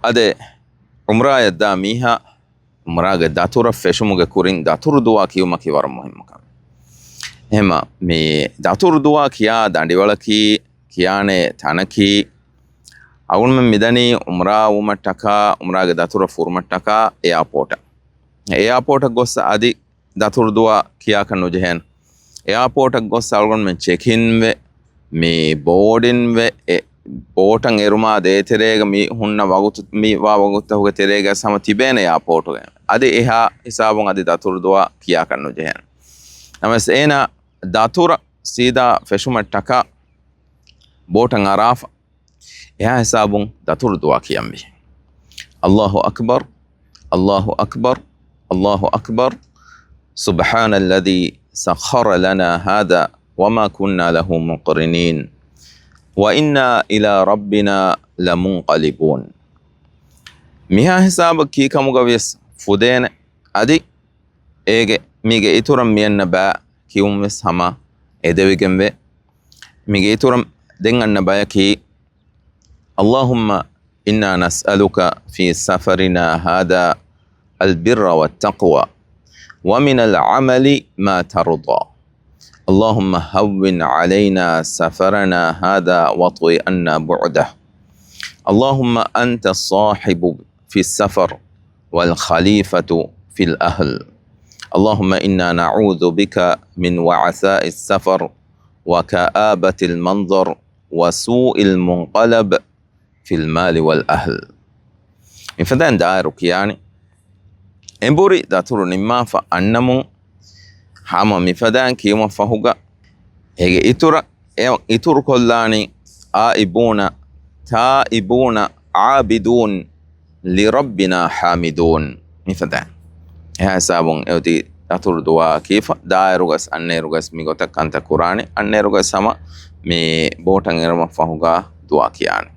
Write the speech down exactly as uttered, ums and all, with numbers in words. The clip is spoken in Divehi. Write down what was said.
އަދި ޢުމްރާއަށް ދާ މީހާ ޢުމްރާގެ ދަތުރަށް ފެށުމުގެ ކުރިން ދަތުރު ދުޢާ ކިޔުމަކީ ވަރަށް މުހިއްމު ކަމެއް. އެހެންމަ މި ދަތުރު ދުޢާ ކިޔާ ދަނޑިވަޅަކީ، ކިޔާނެ ތަނަކީ، އަޅުގަނޑުމެން މިދަނީ ޢުމްރާ ވުމަށްޓަކާ، ޢުމްރާގެ ދަތުރަށް ފުރުމަށްޓަކާ އެއާޕޯޓަށް. އެއާޕޯޓަށް ގޮސް އަދި ދަތުރު ދުޢާ ކިޔާކަށް ނުޖެހޭނެ. އެއާޕޯޓަށް ގޮސް އަޅުގަނޑުމެން ޗެކިންވެ، މި ބޯޑިންވެ، އެ ބޯޓަށް އެރުމާ ދޭތެރޭގަ މި ހުންނަ ވަގުތު، މި ވާ ވަގުތުތަކުގެ ތެރޭގަ ހަމަ ތިބޭނެ އެއާޕޯޓުގަ. އަދި އެހާ ހިސާބުން އަދި ދަތުރު ދުޢާ ކިޔާކަށް ނުޖެހޭނެ. ނަމަވެސް އޭނާ ދަތުރަށް ސީދާ ފެށުމަށްޓަކާ ބޯޓަށް އަރާފަ، އެހާ ހިސާބުން ދަތުރު ދުޢާ ކިޔަންވީ. الله أكبر، الله أكبر، الله أكبر. سبحان الذي سخر لنا هذا وما كنا له مقرنين وإنا إلى ربنا لمنقلبون. މިހާ ހިސާބަށް ކީކަމުގަ ވިޔަސް ފުދޭނެ. އަދި އޭގެ މީގެ އިތުރަށް މިއަންނަ ބައި ކިޔުން ވެސް ހަމަ އެދެވިގެންވޭ. މީގެ އިތުރަށް ދެން އަންނަ ބަޔަކީ، اللهم إنا نسألك في سفرنا هذا البر والتقوى ومن العمل ما ترضى. اللهم هون علينا سفرنا هذا واطو عنا بعده. اللهم أنت الصاحب في السفر والخليفة في الأهل. اللهم إنا نعوذ بك من وعثاء السفر وكآبة المنظر وسوء المنقلب في المال والأهل. މިފަދައިން ދާއިރު ކިޔާނީ، އެނބުރި ދަތުރު ނިންމާފަ އަންނަމުން ހަމަ މިފަދައިން ކިޔުމަށް ފަހުގަ، އޭގެ އިތުރަށް އެ އިތުރުކޮށްލާނީ، آئبون، تائبون، عابدون، لربنا حامدون. މިފަދައިން. އެހާ ހިސާބުން އެއޮތީ ދަތުރު ދުޢާ ކީފަ، ދާއިރުގަސް އަންނައިރުގަސް މިގޮތަށް ކަންތައް ކުރާނީ، އަންނައިރުގަސް ހަމަ މި ބޯޓަށް އެރުމަށް ފަހުގަ ދުޢާ ކިޔާނީ.